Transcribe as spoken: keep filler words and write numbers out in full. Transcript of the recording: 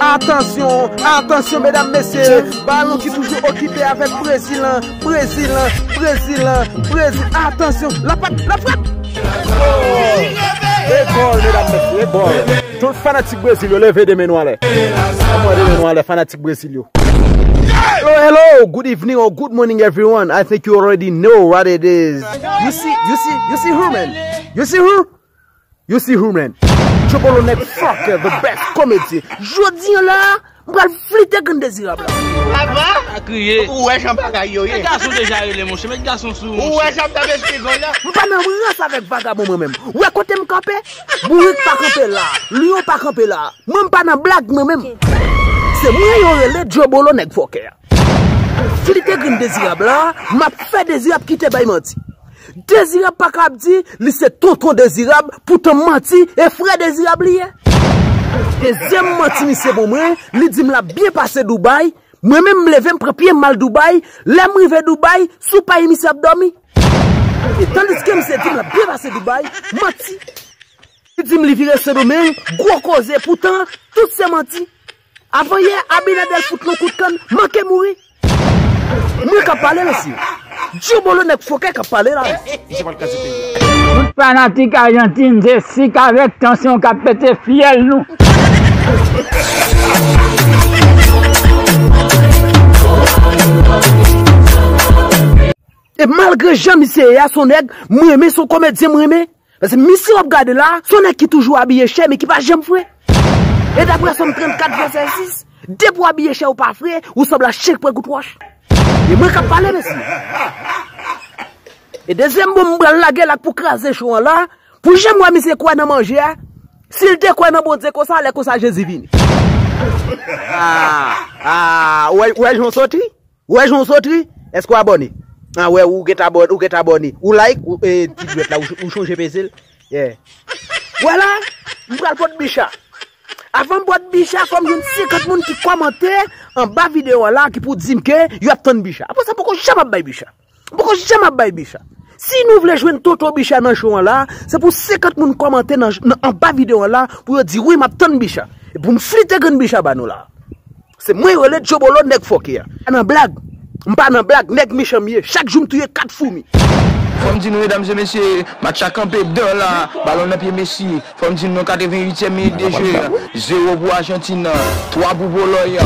Atansyon, atansyon, medam, mesye, balon ki toujou okipe avèk Brezil lan, Brezil lan, Brezil lan, Brezil, atansyon, l ap, l ap frap! Gòl! E gòl, medam, mesye, e gòl! Tout fanatik Brezil yo, leve de men nou anlè. Anmwe, de men nou anlè, fanatik Brezil yo. Hello, hello, good evening or good morning, everyone. I think you already know what it is. You see, you see, you see who, man? You see who? You see who, man? Tchobolo Nèg Fòkè, the best comedy. Jodi a la, m pral flite grenn Dezirab la. Apa? Pa kriye. Ou wè jan bagay yo ye. Met gason deja rele, monchè. Met gason sou, monchè. Ou wè jan m t ap esplike w la. M pa nan rans avèk vagabon mwen menm. Ou wè kote m kanpe? Bourik pa kanpe la. Lyon pa kanpe la. Mwen m pa nan blag mwen menm. Se mwen yo rele Djobolo Nèg Fòkè. Flite grenn Dezirab la, m ap fè Dezirab kite bay manti. Dezirab pa ka ap di li se tonton Dezirab, poutan manti e frè Dezirab li ye. Dezyèm manti misye ban mwen, li di m l ap byen pase Dubai. Mwen menm m leve m pran pye m al Dubai. Lè m rive Dubai, sou pay misye ap dòmi. E tandiske misye di m l ap byen pase Dubai, manti. Li di m li vire Sendomeng, gwo koze, poutan tout se manti. Avanyè, Abinader fout l yon kout kann, manke mouri. Mwen k ap pale, mesye. Djobolo Nèg Fòkè k ap pale la. Tout fanatik Ajantin, se sik avèk tansyon k ap pete fyèl nou. E malgre jan misye ye a, se yon nèg mwen renmen, se yon komedyen mwen renmen. Paske misye w ap gade la, se yon nèg ki toujou abiye chè, men ki pa janm fre. E daprè Sòm trannkat vèsè sis, depi w abiye chè ou pa fre, ou sanble a chen k pran kout wòch. E mwen k ap pale, mesye. E dezyèm bon m pral lage l ak pou kraze cho an la, pou jan m wè misye kwè nan manje a, si l te kwè nan Bondye konsa, lè konsa Jezi vini. Ah, ah, ou wè, ou wè jan w soti? Ou wè jan w soti? Èske w abòne? Ah, wè, ou gentan abòne, ou gentan abòne. Ou like, ou, e, ti dwèt la, ou, ou chonje peze l? Yeah. Wè la, m pral pot bicha. Avan m pot bicha, fò m jwenn senkant moun ki kòmante anba videyo a la, ki pou di m ke y ap tann bicha. Apre sa, poko janm ap bay bicha. Poko janm ap bay bicha. Si nou vle jwenn tonton bicha nan cho an la, se pou senkant moun kòmante nan, nan, anba videyo an la, pou yo di wi, m ap tann bicha. E pou m flite grenn bicha ba nou la. Se mwen yo rele Djobolo Nèg Fòkè a. Pa nan blag. M pa nan blag, nèg mechan m ye. Chak jou m touye kat foumi. Fò m di nou, medam e mesye, match la kanpe dan la, balon nan pye Messi. Fò m di nou, katreventuityèm minit de jwe, zewo pou Ajantin, twa pou Polòy.